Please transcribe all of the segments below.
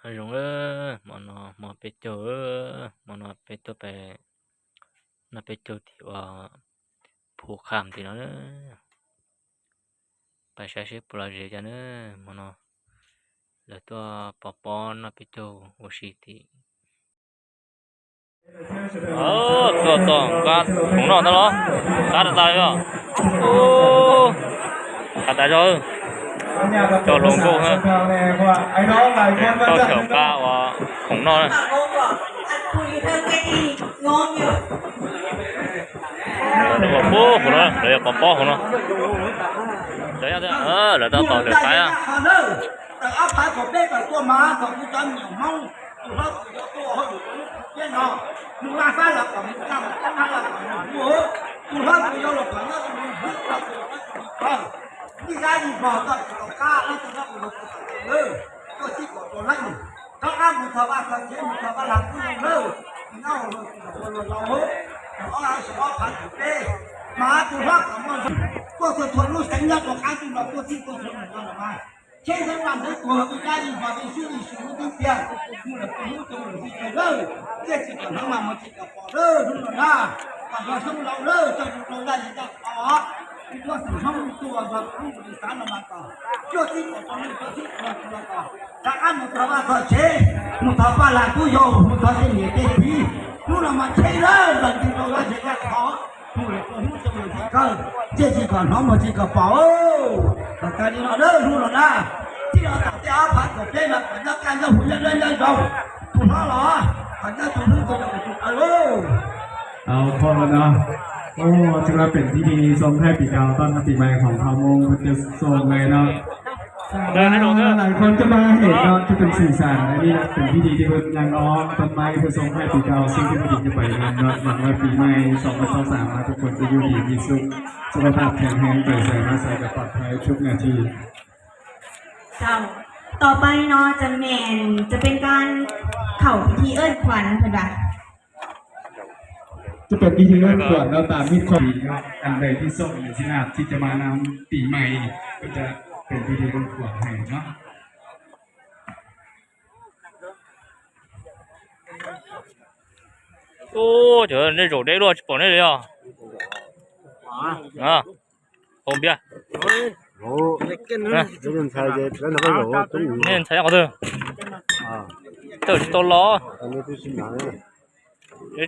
Nyob zoo, hmo no hmo peb caug, hmo no peb tuaj pais noj peb caug tim uas Phu Kham tim no na. Pais saib seb puas lom zem cas na. Hmo no lawv tuaj pov pob noj peb caug ua si tim. Tuaj txog nqa khoom noj ntag los, qab tas tas li os. Qab tas zog, cog hluas nkauj, cog xyaum nqa uas khoom noj na. Lawv ua pub hauv no, lawv yuav pov pob hauv no. Lawv tab tom lawm qaib. Tuaj txhij kom tau leej, rov qab mus thov Vaj thov Tsev, mus thov Vaj Lag Kub Yoog lawm, tus nyob hauv lawv tus los ua los laus, ob sawv ob phav tus peb, mas tus hlob kom muaj tuaj txhua txhua lub xeev nyob rov qab tus los tuaj txhij tuaj txhua tus no los mas, tsheb xeeb vaj ntxwv tuag, tus dab ib hmos ib xub ib xus lub twb tiag, mus lawm tus hnub rau lawm tsis tau lawm, thiaj tsis kom hnov mas mus tsis kom pom lawm hnub no na. Kom nrog Hmoob laus lawm, coj tus rau laj yim coj qhov, tus tuaj xeem Hmoob tuaj nrog tus hnub tus xav no mas kom tuaj txhij kom tau leej, tuaj txhij kom tau leej, rov qab mus thov Vaj thov Tsev, mus thov Vaj Lag Kub Yoog, mus thov tej niam tej txiv, hnub no mas tsheb lawm los tus rau laj yim coj qhov, mus lawm tus hnub rau lawm tsis kawg, thiaj tsis kom hnov mus tsis kom pom. Kom tas li no lawm hnub no na, txij no tom tej ob phav kaum peb mas kom nyob kaj nyob huv nyob dawb nyob zoo, tus hlob los kom nyob tus hnub tus yaus tus qawv lauj. เอาพอแล้วเนาะ โอ้ ถือว่าเป็นพิธีส่งท้ายปีเก่าต้อนรับปีใหม่ของชาวมงคลจะส่งเลยเนาะ หลายคนก็มาเห็นเนาะ จะเป็นสื่อสารอันนี้นะ เป็นพิธีที่เพิ่นยังอ้อมต้นไม้เพื่อส่งท้ายปีเก่า ซึ่งเป็นพิธีจะไปงานเนาะ หวังว่าปีใหม่สองพันยี่สิบสามมาทุกคนจะอยู่ดีมีสุข สุขภาพแข็งแรง ไปใสมาใสก็ปลอดภัยทุกนาที เจ้า ต่อไปเนาะ จะแม่น จะเป็นการเข้าพิธีเอิ้นขวัญเพิ่นว่า จะเป็นพิธีเอิ้นขวัญเนาะ ตามมิตรความดีเนาะ อันใดที่ส่งในที่นาที่จะมานำปีใหม่ ก็จะเป็นพิธีเอิ้นขวัญให้เนาะ Ub, cov nej zaum deb luaj tsis pom nej li os. Haus npias. Nej ntxhais qhov twg? Tej zaum tsis tau los.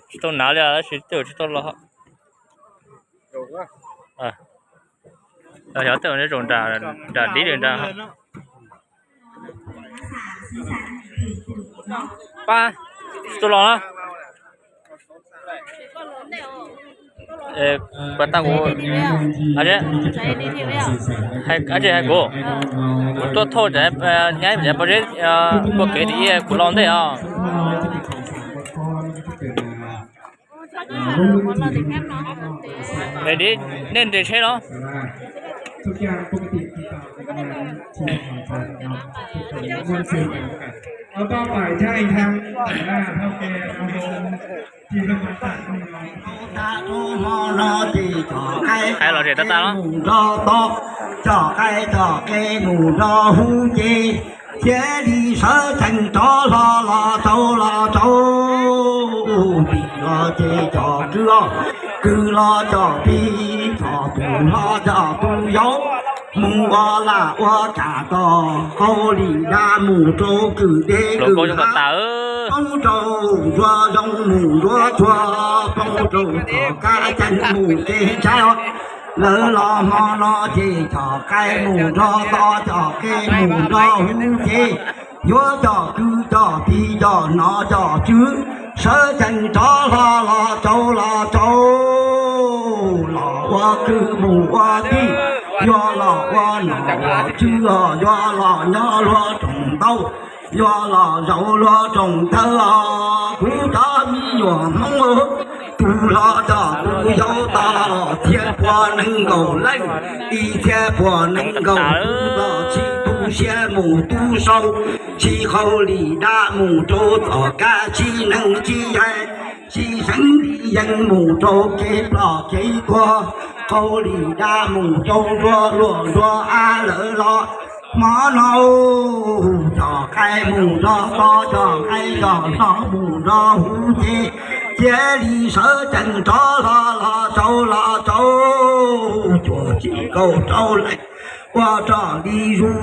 Tsis tau hnav li tab sis tej zaum tsis tau los. Xyov tej zaum nram dib li nrad. Pab, tsis tau los na. Pas tag kuv, hais kuv, kuv tuaj thauj nyab pob zeb puag kev tim kuv los ntej os. Dib, nej nres tsheb los. Hais los zem tag tag los. Coj qaib coj qe mus nrog huv ces, thiaj li sawv tsees rov hlo los rau los rau. Tim los ces cov kwv, kwv los cov tij, cov tus hlob cov tus yau, mus ua lag ua tsam tom qaum lim dab mus rau kwv deb kwv hav, poob rau nruab zoov mus nruab tsuag, poob rau tom kab ceeb mus kev tshaib. Lawv los hmo no ces coj qaib mus nrog toj, coj qe mus nrog huv ces, yuav coj kwv coj tij coj nom coj tswv, sawv tsees rov hlo los rau los rau. Los ua kwv mus ua tij, yuav los ua nom ua tswv, yuav los nyob luag roos ntau, yuav los zaum luag roos taw os. Kuv cov me nyuam Hmoob, tus hlob coj tus yau tau los txhiab pua nees nkaum leej, ib txhiab pua nees nkaum tus los tsis tu siab mus tu sau, tsis qaum lim dab mus rau tom kab, tsis neeg tsis yaig, tsis seev li yees mus rau kev ploj kev tuag, qaum lim dab mus rau nruab luag nruab av lawm los Hmo no cov qaib mus nrog toj, cov qaib cov hlob mus nrog huv ces cia li sawv tsees rov los los rau los rau cuaj tsib kaum rau leej, ua raws li zus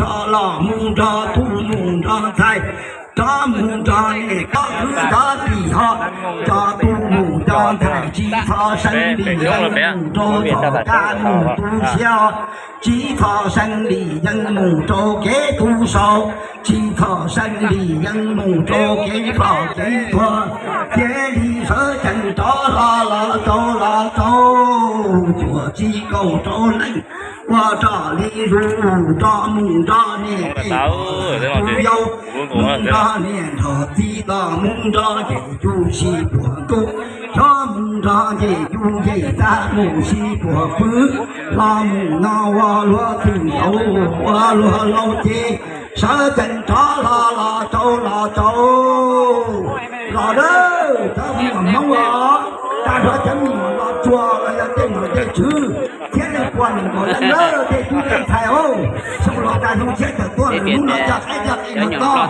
rov los mus nrog tub mus nrog ntxhais, rov mus nrog niam koj kwv cov tij hos, cov tub mus cov ntxhais tsis txhob seev li yeej mus rau txoj kab mus tu siab, tsis txhob seev li yeej mus rau kev tu sau, tsis txhob seev li yeej mus rau kev ploj kev tuag, cia li sawv tsees rov los los rau los rau cuaj tsib kaum rau leej, ua raws li zus rov mus nrog niam tej pog kuv yau, mus nrog niam nrog txiv los mus nrog ncej cug sib puag ntuj, xyov mus nrog ncej cug ncej txag mus sib puag pw, los mus no ua luag txwj laus ua luag laus ces sawv tsees rov los los rau los rau los lawm, cov me nyuam Hmoob os, tag nrho cov me nyuam los tsuag los yog tej nom tej tswv thiab leej pua nees nkaum leej lawm, tej tub tej ntxhais os, xyoo los tag xyoo tshiab tawm tuaj lawm, hnub no coj qaib coj qe mus toj,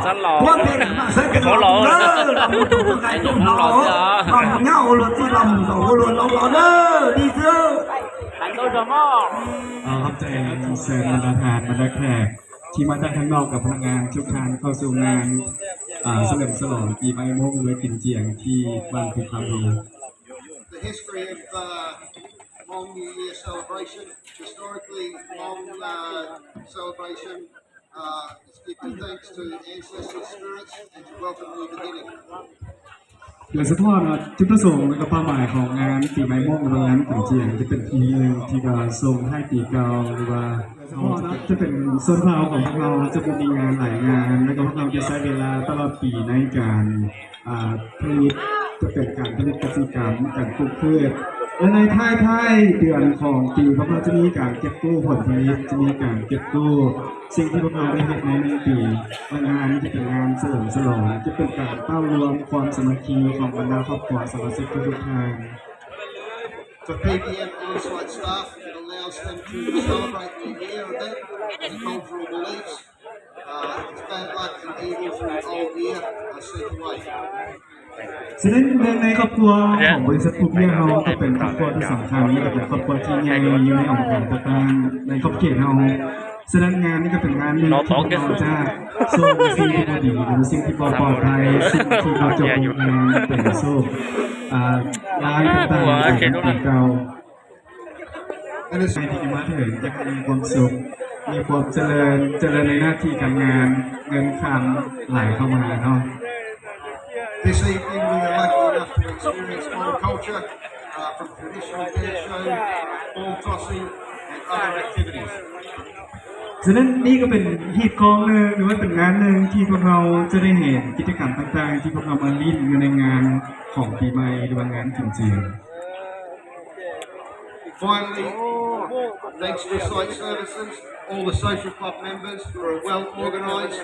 muab peb niam no sawv tsees los lawm, los mus rau tus nqaij tus hno, los mus nyob ua luag txwj los mus zaum ua luag laus los lawm li xwb. Khov cai xeem mas da thas mas da khas ที่มาจากข้างนอกกับพนักงานทุกท่านเข้าสู่งานอ่าเฉลิมฉลองปีใหม่ม่วงและกินเจียงที่บ้านภูคำ The history of uh, Hmong New Year celebration. Historically, Hmong uh, celebration uh, is giving thanks to ancestral spirits and to welcome new beginning. โดยเฉพาะนะจุดประสงค์และก็เป้าหมายของงานปีใหม่ม่วงหรือว่างานกินเจียงจะเป็นที่หนึ่งที่จะส่งท้ายปีเก่าหรือว่าจะเป็นส่วนเผ่าของพวกเราจะมีงานหลายงานแล้วก็พวกเราจะใช้เวลาตลอดปีในการ อ่าผลิตจะเป็นการผลิตกสิกรรมการปลูกพืชและในท้ายท้ายเดือนของปีพวกเราจะมีการเก็บกู้ผลผลิตจะมีการเก็บกู้สิ่งที่พวกเราได้เห็นในหนึ่งปีและงานนี้จะเป็นงานเฉลิมฉลองจะเป็นการต้านรวมความสามัคคีของบรรดาครอบครัวสมาชิกทุกๆท่าน For P B M on-site staff, it allows them to celebrate the year event as a cultural beliefs. Uh, it's bad luck and evil from the old year are sent away. ฉะนั้นเนื่องในครอบครัวของบริษัทภูเวียงเราก็เป็นครอบครัวที่สำคัญและก็เป็นครอบครัวที่ใหญ่อยู่ในองค์การต่างๆในขอบเขตเรา ฉะนั้นงานนี้ก็เป็นงานหนึ่งที่เราจะส่งสิ่งที่บ่ดีหรือสิ่งที่บ่ปลอดภัยสิ่งที่บ่จบงามเป็นโชคอ่าร้ายต่างๆของปีเก่า และในสมัยที่จะมาถึงจะมีความสุข มีความเจริญ เจริญในหน้าที่การงาน เงินคำไหลเข้ามาเนาะ This evening we are lucky enough to experience Hmong culture uh, from traditional dance show, ball tossing and other activities. ฉะนั้นนี่ก็เป็นฮีตกองหนึ่งหรือว่าเป็นงานหนึ่งที่พวกเราจะได้เห็นกิจกรรมต่างๆที่พวกเรามาเล่นอยู่ในงานของปีใหม่หรือว่างานกินเจียง Finally, thanks to site services, all the social club members for a well organised,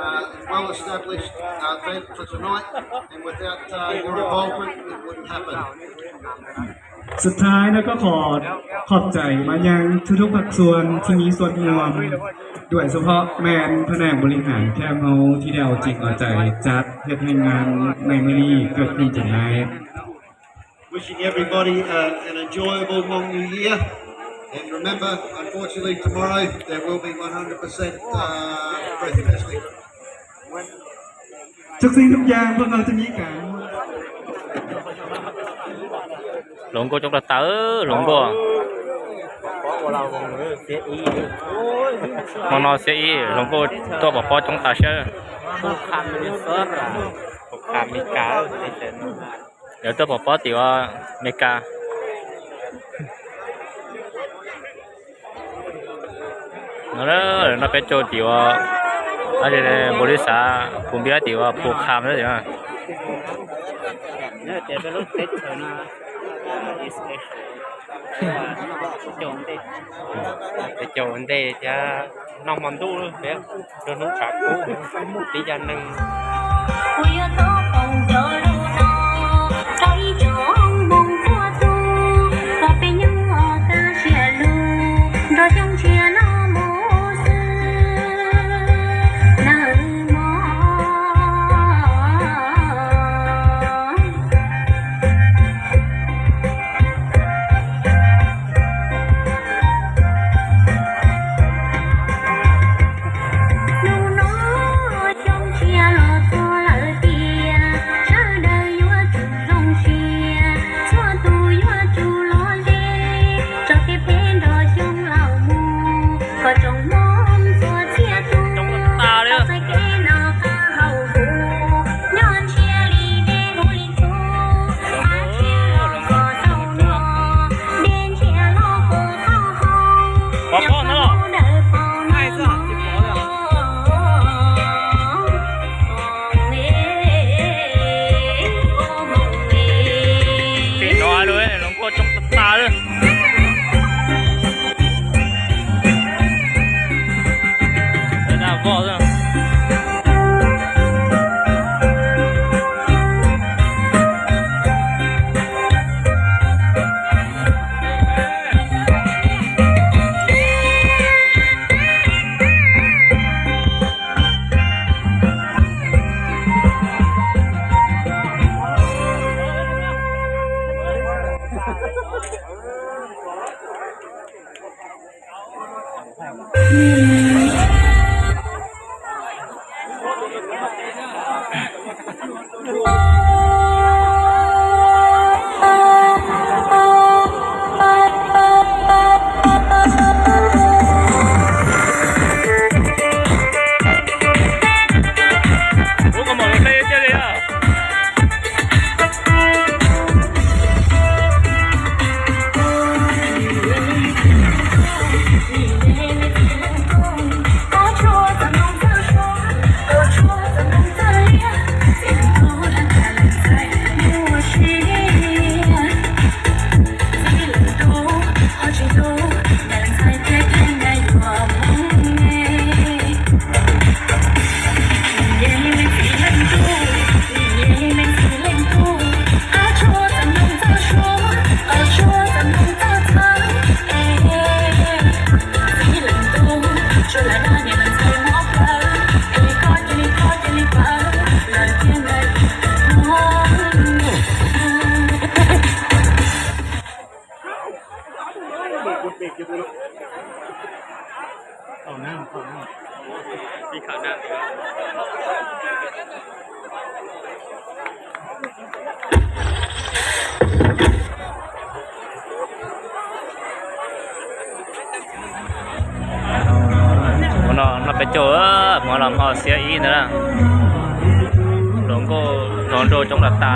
uh, and well established uh, event for tonight, and without uh, your involvement, it wouldn't happen. สุดท้ายนะก็ขอขอบใจมายังทุกๆภาคส่วนที่มีส่วนร่วม โดยเฉพาะแมนผนกบริหารแคมเฮาที่ได้เอาจริงเอาใจจัดเฮ็ดให้งานในมื้อนี้เกิดขึ้นจนได้ Wishing everybody uh, an enjoyable Hmong New Year. And remember, unfortunately, tomorrow there will be one hundred percent uh, breath testing. ทุกสิ่งทุกอย่างพวกเราจะมีการ Hluas nkauj coob rau tas, hluas nkauj. Hmo no xiab ib, hluas nkauj tuaj pov pob coob tas siab. Lawv tuaj pov pob tim ua Meskas. No, no peb caug tim ua, npaum li xav Phu Npiab tim ua Phu Kham na. Peb caug ua ntej thiab noj hmo ntuj, rau hnub tshav kub tib yam neeg. Kuv yuav tau foom cov lus no rau ib tsoom Hmoob txhua tus, kom peb nyob kaj siab lug nrog coob tshiab los mus xwb. Ua no noj peb caug, hmo los hmo xiab ib ntawd na. Hluas nkauj hluas nraug coob los tas na.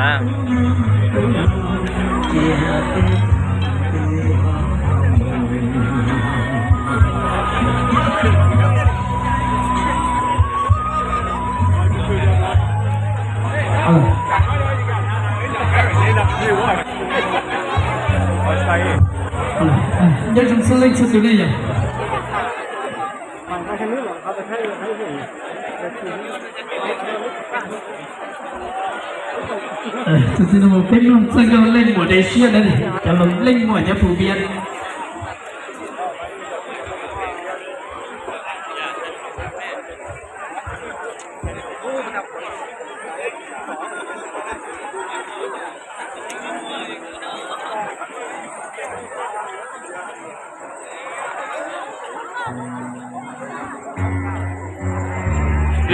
Nyob zoo xub leej xub tus nej yom. Tus txiv no peb mloog txawj nkauj leej muam de siab na, cov leej muam nyob puv viab.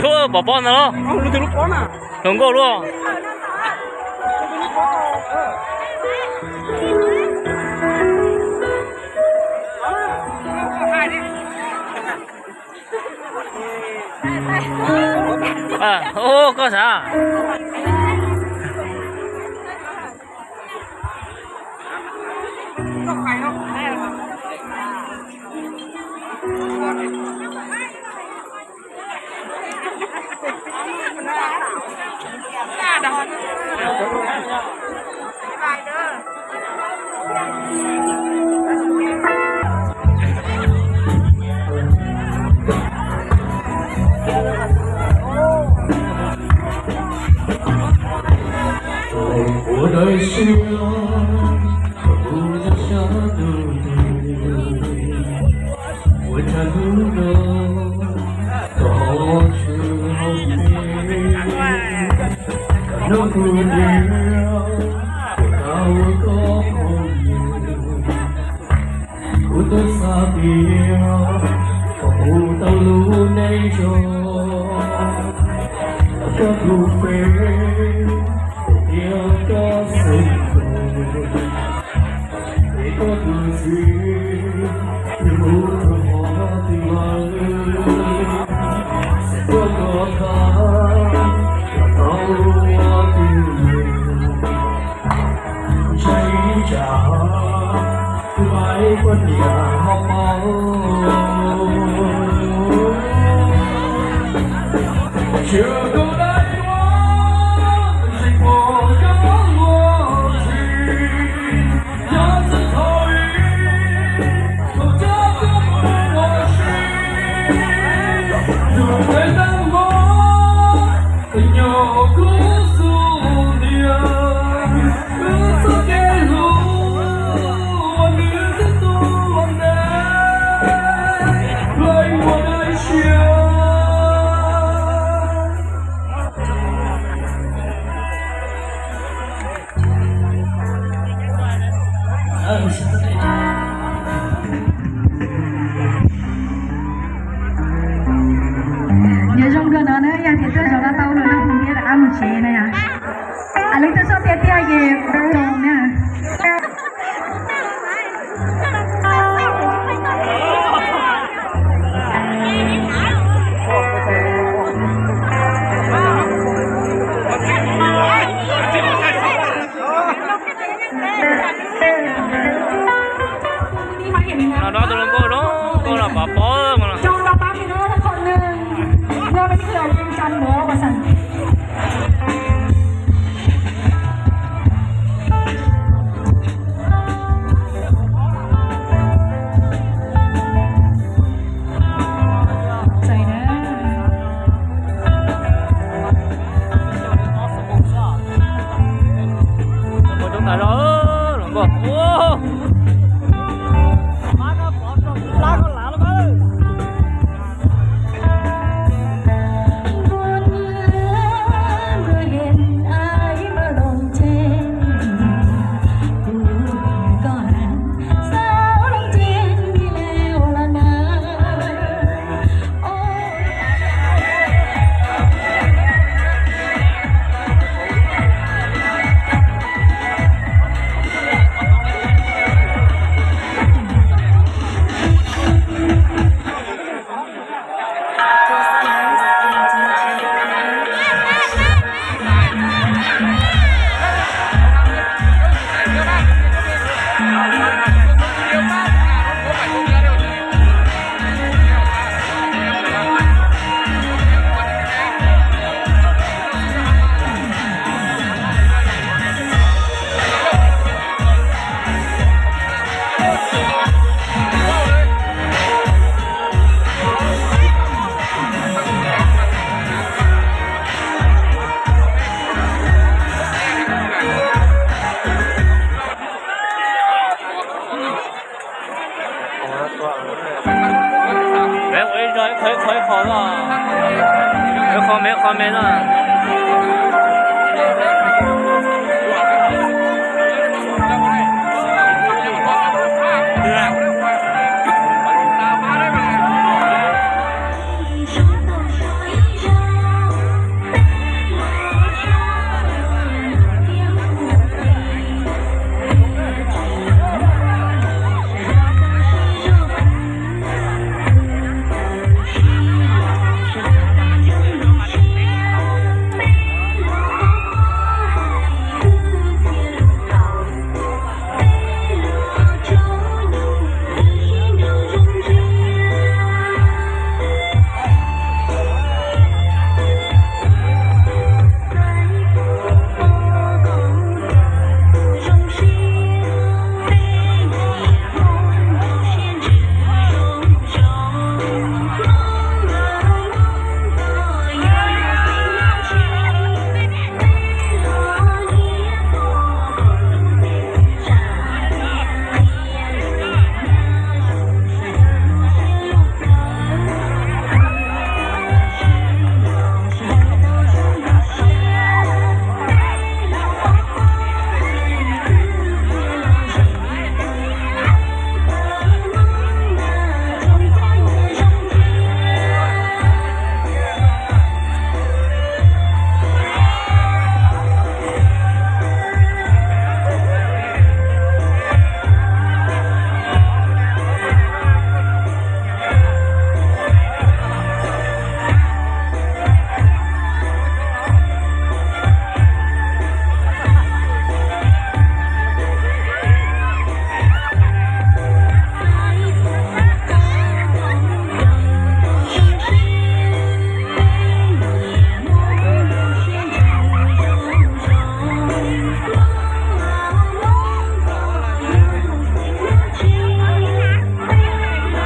Lub pov pob ntawd los, hluas nkauj luaj. Ua koj sav. Ua dais siab, ua dais siab, ua cas hnub no tod tsis hau peb, koj hnub kuv tias kuv tau ua koj phooj ywg. Kuv twb xav tias kuv tau lub neej zoo, koj tus peb, kuv thiab koj xeeb tus, es koj tus txiv, tus mus rau qhov twg los xav tuaj koj thab, koj tau ua twg ntshai ib tsam, twb ua ib poj niam ho paub. Tsis koj dai ua, tsis pom koj luag ntxhi, yog txawj thaum ib, thaum cab koj mus ua si, yus peb tag los, koj nyob kuv xub ntiag, kuv txoj kev hlub, nws twb tuaj ua ntev, hlais ua dais siab. Yog tias tuaj zaum no tau lawm no mus ntiab rov qab mus tsev na yom. Leej twg txhob tiag tiag ces zoo na. No no tus hluas nkauj zoo nkauj no pov pob no. Peb ua ib zog ib qho ib qho ib qho no, ib qho me ib qho me no.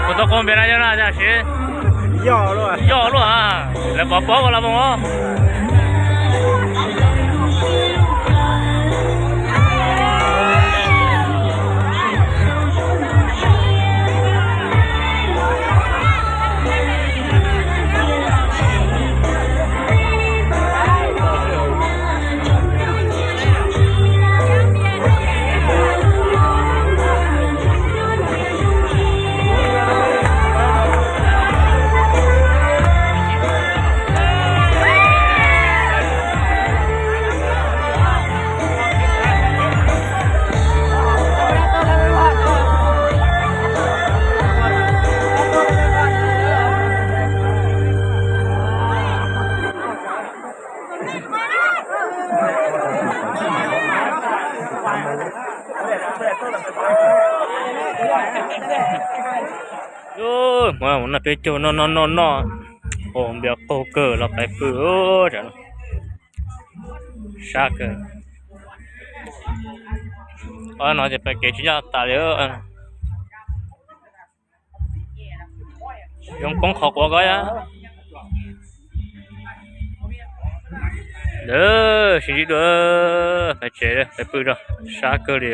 Kuv tau qhov npe na yog na yog siv yoj luaj, lawv pov pob ua los mus os. Hmoob noj peb caug noj noj noj noj, npias qaug kawg los pais pw, sab kawg. Ob no ces pais kev tsis ncaj tas li. Zoo poob qhov quav ko. Sib ntsib dua, pais tsev pais pw rau, sab kawg li.